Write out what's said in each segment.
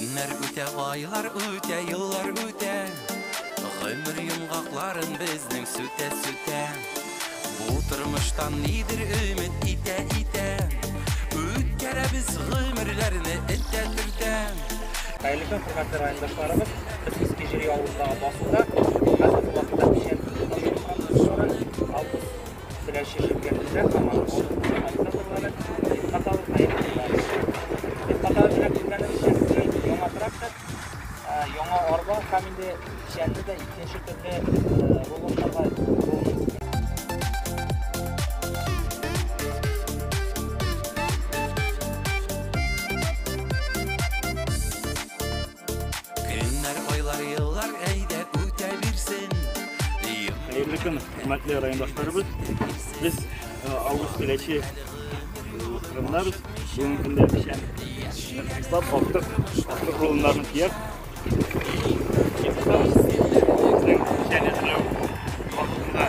Көннәр үтә, айлар үтә, еллар үтә. Гомер йомгакларын безнең сүтә-сүтә. Бу тормыштан нидер өмет итә-итә. Үткәрәбез гомерләрне этә-төртә. Хәерле көн, хөрмәтле райондашларыбыз. Без Иске Җөри авылындагы басуда хәзерге вакытта печән ташу Август Теләче ширкәтендә һәм аның механизаторлары Рифкат абый Хәйруллин. Рифкат абый белән күргәнебезчә, сезнең яңа трактор, яңа арба һәм инде печәнне дә икенче төрле рулоннарга рулон. Көннәр, айлар, еллар әйдә үтә бирсен. Хәерле көн, хөрмәтле райондашларыбыз. Без Август Теләче кырындабыз. Бүгенге көндә печән тыргызлап, актык, актык рулоннарын төяп, тотабыз. Безнең печән әзерләү вакытында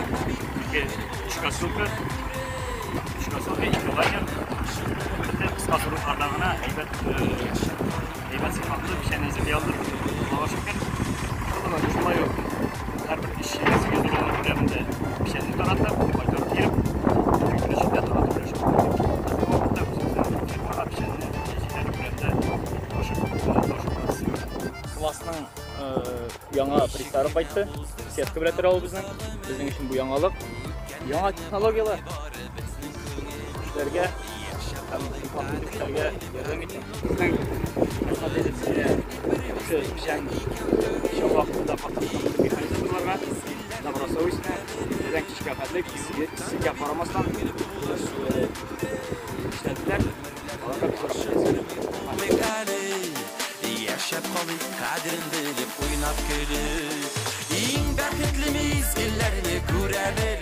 ике өч косилка, өч косилка, ике лайнер. Бөтен кыска срокларда гына әйбәт әйбәт сыйфатлы печән әзерли алдык. Аллага шөкер. Шулай ук һәрбер эшче 8 рулон күләмендә печәнне тараттык, кайтарып килеп, көн эчендә таратып өләшеп Хәзерге вакытта үзебезнең фермага печәнне җитәрлек күләмдә ташып, ташу процессы бара. Классның яңа прицары кайтты. Сетка белән тора ул безнең. Безнең өчен бу яңалык. Яңа технологияләр эшләргә һәм сыйфатлы эшләргә ярдәм итә. Безнең рәхмәт әйтәсе шушы печән чабу вакытында катнашкан механизаторларга добросовестно, иртәдән кичкә хәтле эссегә карамастан дөрес эшләделәр. Аларга бик зур рәхмәт Әле яшәп калыйк, кадерен белеп, уйнап көлеп. Иң бәхетле мизгелләрне күрә белеп.